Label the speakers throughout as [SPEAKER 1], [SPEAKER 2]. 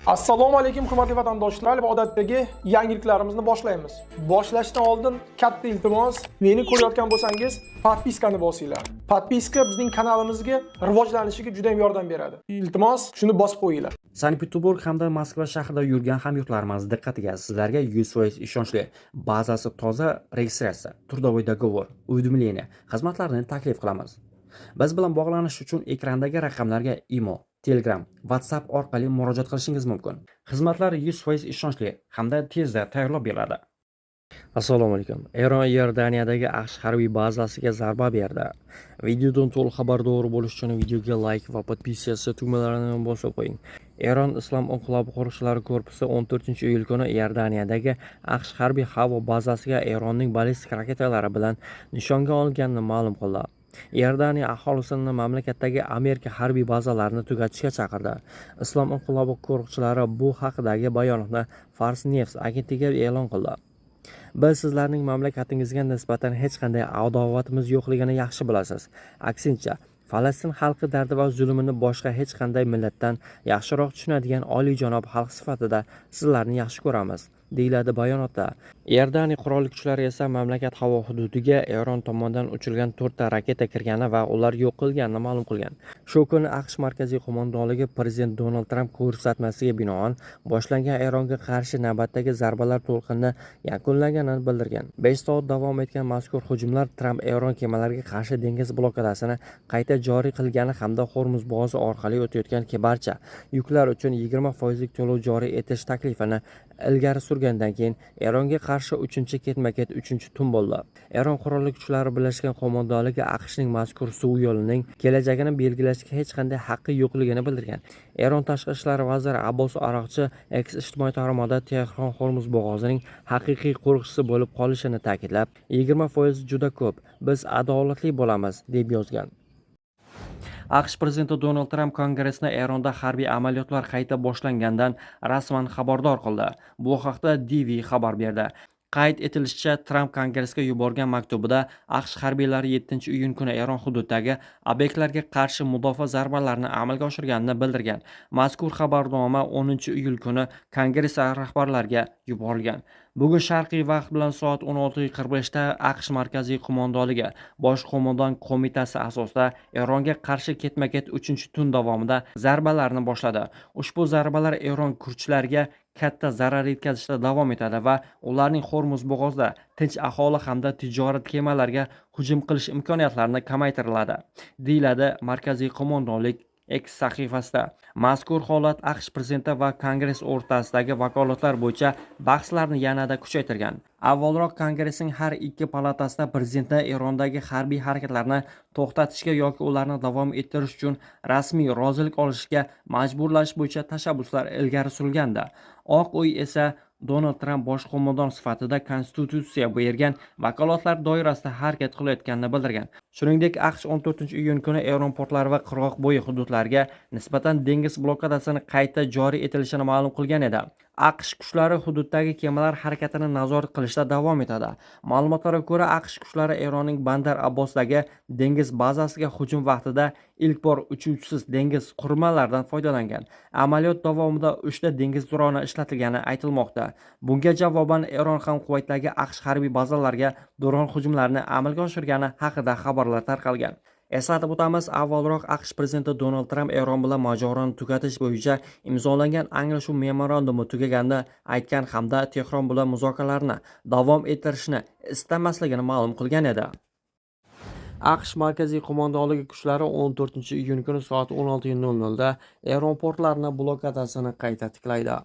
[SPEAKER 1] Assalomu alaykum, hurmatli vatandoshlar, va odatdagi yangiliklarimizni boshlaymiz. Boshlashdan oldin katta iltimos, meni ko'rayotgan bo'lsangiz, подписка ni bosinglar. Подписка bizning kanalimizga rivojlanishiga juda ham yordam beradi. Iltimos, shuni bosib qo'yinglar.
[SPEAKER 2] Sankt-Peterburg hamda Moskva shahrida yurgan hamyurtlarimiz diqqatiga, sizlarga 100% ishonchli, bazasi toza registratsiya, трудовой договор, уведомление xizmatlarini taklif qilamiz. Biz bilan bog'lanish uchun ekrandagi raqamlarga Imo, Telegram, WhatsApp orqali murojaat qilishingiz mumkin. Xizmatlar 100% ishonchli hamda tezda tayyorlab beriladi. Assalomu alaykum. Eron Iordaniyadagi AQSh harbiy bazasiga zarba berdi. Videodan to'liq xabardor bo'lish uchun videoga like va подписаться tugmalarini bosib qo'ying. Eron Islom inqilobi qo'riqchilari korpusi 14-iyul kuni Iordaniyadagi AQSh harbiy havo bazasiga Eronning ballistik raketalari bilan nishonga olinganini ma'lum qildi. Iordaniya aholisini mamlakatdagi Amerika harbiy bazalarini tugatishga chaqirdi. Islom inqilobi qo'riqchilari bu haqidagi bayonotni Fars News agentligi e'lon qildi. Biz sizlarning mamlakatingizga nisbatan hech qanday adovatimiz yo'qligini yaxshi bilasiz. Aksincha, Falastin xalqi dardi va zulmini boshqa hech qanday millatdan yaxshiroq tushunadigan oliyjanob xalq sifatida sizlarni yaxshi ko'ramiz, deyiladi bayonotda. Iordaniya qurolli kuchlari esa mamlakat havo hududiga Eron tomonidan uchirilgan to'rtta raketa kirgani va ular yo'q qilinganini ma'lum qilgan. Shu kuni AQSh markaziy qo'mondonligi prezident Donald Tramp ko'rsatmasiga binoan boshlangan Eronga qarshi navbatdagi zarbalar to'lqinini yakunlanganini bildirgan. 5 soat davom etgan mazkur hujumlar Tramp Eron kemalariga qarshi dengiz blokadasini qayta joriy qilgani hamda Xo'rmuz bo'g'ozi orqali o'tayotgan barcha yuklar uchun 20 foizlik to'lov joriy etish taklifini ilgari surgandan keyin Eronga qarshi uchinchi ketma-ket uchinchi tun bo'ldi. Eron qurolli kuchlari birlashgan qo'mondonligi AQShning mazkur suv yo'lining kelajagini belgilashga hech qanday haqqi yo'qligini bildirgan. Eron tashqi ishlar vaziri Abbos Aroqchi X ijtimoiy tarmog'ida Tehron Xo'rmuz bo'g'ozining haqiqiy qo'riqchisi bo'lib qolishini ta'kidlab, 20% juda ko'p, biz adolatli bo'lamiz, deb yozgan. AQSh prezidenti Donald Tramp Kongressni Eronda harbiy amaliyotlar qayta boshlangandan rasman xabardor qildi. Bu haqda DW xabar berdi. Qayd etilishicha, Tramp Kongressga yuborgan maktubida AQSh harbiylari 7-iyun kuni Eron hududidagi obyektlarga qarshi mudofaa zarbalarini amalga oshirganini bildirgan. Mazkur xabarnoma 10-iyul kuni Kongress rahbarlariga yuborilgan. Bugun sharqiy vaqt bilan soat 16:45 da AQSh markaziy qo'mondonligi Bosh qo'mondon qo'mitasi asosida Eronga qarshi ketma-ket 3-tun davomida zarbalarni boshladi. Ushbu zarbalar Eron kuchlariga katta zarar yetkazishda davom etadi va ularning Xo'rmuz bo'g'ozida tinch aholi hamda tijorat kemalariga hujum qilish imkoniyatlarini kamaytiriladi, deyiladi markaziy qo'mondonlik X sahifasida. Mazkur holat AQSh prezidenti va Kongress o'rtasidagi vakolatlar bo'yicha bahslarni yanada kuchaytirgan. Avvalroq Kongressning har ikki palatasida prezidentni Erondagi harbiy harakatlarni to'xtatishga yoki ularni davom ettirish uchun rasmiy rozilik olishga majburlash bo'yicha tashabbuslar ilgari surilgandi. Oq uy esa Donald Tramp bosh qo'mondon sifatida konstitutsiya bergan vakolatlar doirasida harakat qilayotganini bildirgan. Shuningdek, AQSh 14-iyun kuni Eron portlari va qirg'oqbo'yi hududlariga nisbatan dengiz blokadasini qayta joriy etilishini ma'lum qilgan edi. AQSh kuchlari hududdagi kemalar harakatini nazorat qilishda davom etadi. Ma'lumotlarga ko'ra, AQSh kuchlari Eronning Bandar Abbosdagi dengiz bazasiga hujum vaqtida ilk bor uchuvchisiz dengiz qurilmalaridan foydalangan. Amaliyot davomida 3 ta dengiz droni ishlatilgani aytilmoqda. Bunga javoban Eron ham Kuvaytdagi AQSh harbiy bazalariga dron hujumlarini amalga oshirgani haqida xabarlar tarqalgan. Eslatib o'tamiz, avvalroq AQSh prezidenti Donald Tramp Eron bilan mojaroni tugatish bo'yicha imzolangan anglashuv memorandumi tugaganini aytgan hamda Tehron bilan muzokaralarni davom ettirishni istamasligini ma'lum qilgan edi. AQSh markaziy qo'mondonligi kuchlari 14-iyun kuni soat 16:00 da Eron portlarini blokadasini qayta tiklaydi.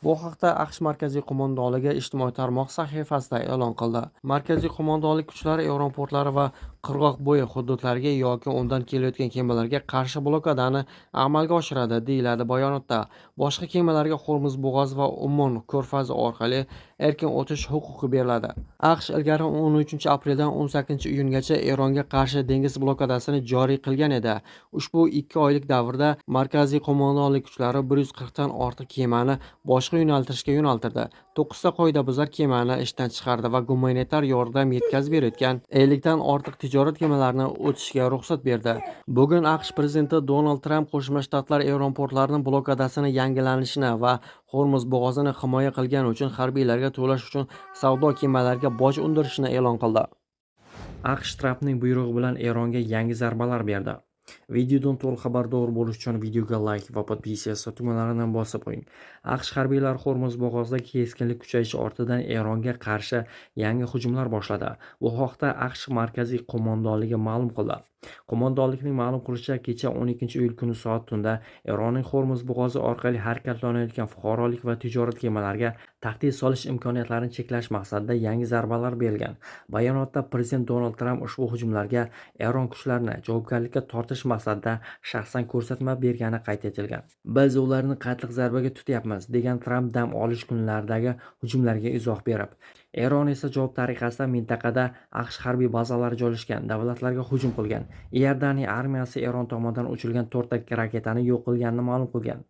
[SPEAKER 2] Bu haqda AQSh markaziy qo'mondonligi ijtimoiy tarmoq sahifasida e'lon qildi. Markaziy qo'mondonlik kuchlari Eron portlari va qirg'oqbo'yi hududlariga yoki undan kelayotgan kemalarga qarshi blokadani amalga oshiradi, deyiladi bayonotda. Boshqa kemalarga Xo'rmuz bo'g'ozi va Ummon ko'rfazi orqali erkin o'tish huquqi beriladi. AQSh ilgari 13 apreldan 18 iyungacha Eronga qarshi dengiz blokadasini joriy qilgan edi. Ushbu 2 oylik davrda Markaziy qo'mondonlik kuchlari 140 dan ortiq kemani boshqa yo'naltirishga yo'naltirdi. To'qqizta qoidabuzar kemani ishdan chiqardi va gumanitar yordam yetkazib berayotgan 50 dan ortiq tijorat tijorat kemalarini o'tishga ruxsat berdi. Bugun AQSh prezidenti Donald Tramp Qo'shma Shtatlar Eron portlarining blokadasini yangilanishini va Hormuz bo'g'ozini himoya qilgani uchun harbiylarga to'lash uchun savdo kemalariga boj undirishini e'lon qildi. AQSh Trampning buyrug'i bilan Eronga yangi zarbalar berdi. Videodan to'liq xabardor bo'lish uchun videoga like va подписаться tugmalarini bosib qo'ying. AQSh harbiylari Hormuz bo'g'ozida keskinlik kuchayishi ortidan Eronga qarshi yangi hujumlar boshladi. Bu haqda AQSh markaziy qo'mondonligi ma'lum qildi. Qo'mondonlikning ma'lum qilishicha, kecha 12-iyul kuni soat tunda Eronning Hormuz bo'g'ozi orqali harakatlanayotgan fuqarolik va tijorat kemalariga tahdid solish imkoniyatlarini cheklash maqsadida yangi zarbalar berilgan. Bayonotda prezident Donald Tramp ushbu hujumlarga Eron kuchlarini javobgarlikka tortish maqsadida shaxsan ko'rsatma bergani qayd etilgan. "Biz ularni qattiq zarbaga tutyapmiz", degan Tramp dam olish kunlaridagi hujumlarga izoh berib. Eron esa javob tariqasida mintaqada AQSh harbiy bazalari joylashgan davlatlarga hujum qilgan. Iordaniya armiyasi Eron tomonidan uchirilgan to'rtta raketani yo'q qilganini ma'lum qilgan.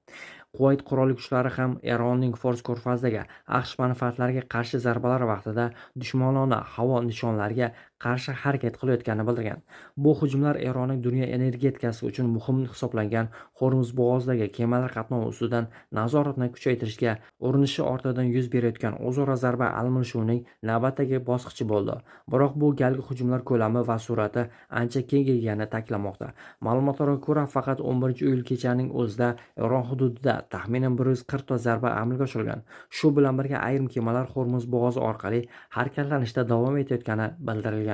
[SPEAKER 2] Quvayt qurolli kuchlari ham Eronning Fors ko'rfazidagi AQSh manfaatlariga qarshi zarbalar vaqtida dushmanona havo nishonlariga qarshi harakat qilayotganini bildirgan. Bu hujumlar Eronning dunyo energetikasi uchun muhim hisoblangan Hormuz bo'g'ozidagi kemalar qatnovi ustidan nazoratni kuchaytirishga urinishi ortidan yuz berayotgan o'zaro zarba almashuvining navbatdagi bosqichi bo'ldi. Biroq bu galgi hujumlar ko'lami va sur'ati ancha kengaygani ta'kidlanmoqda. Ma'lumotlarga ko'ra, faqat 11-iyul kechaning o'zida Eron hududida taxminan 140 ta zarba amalga oshirilgan. Shu bilan birga ayrim kemalar Hormuz bo'g'ozi orqali harakatlanishda davom etayotgani bildirilgan.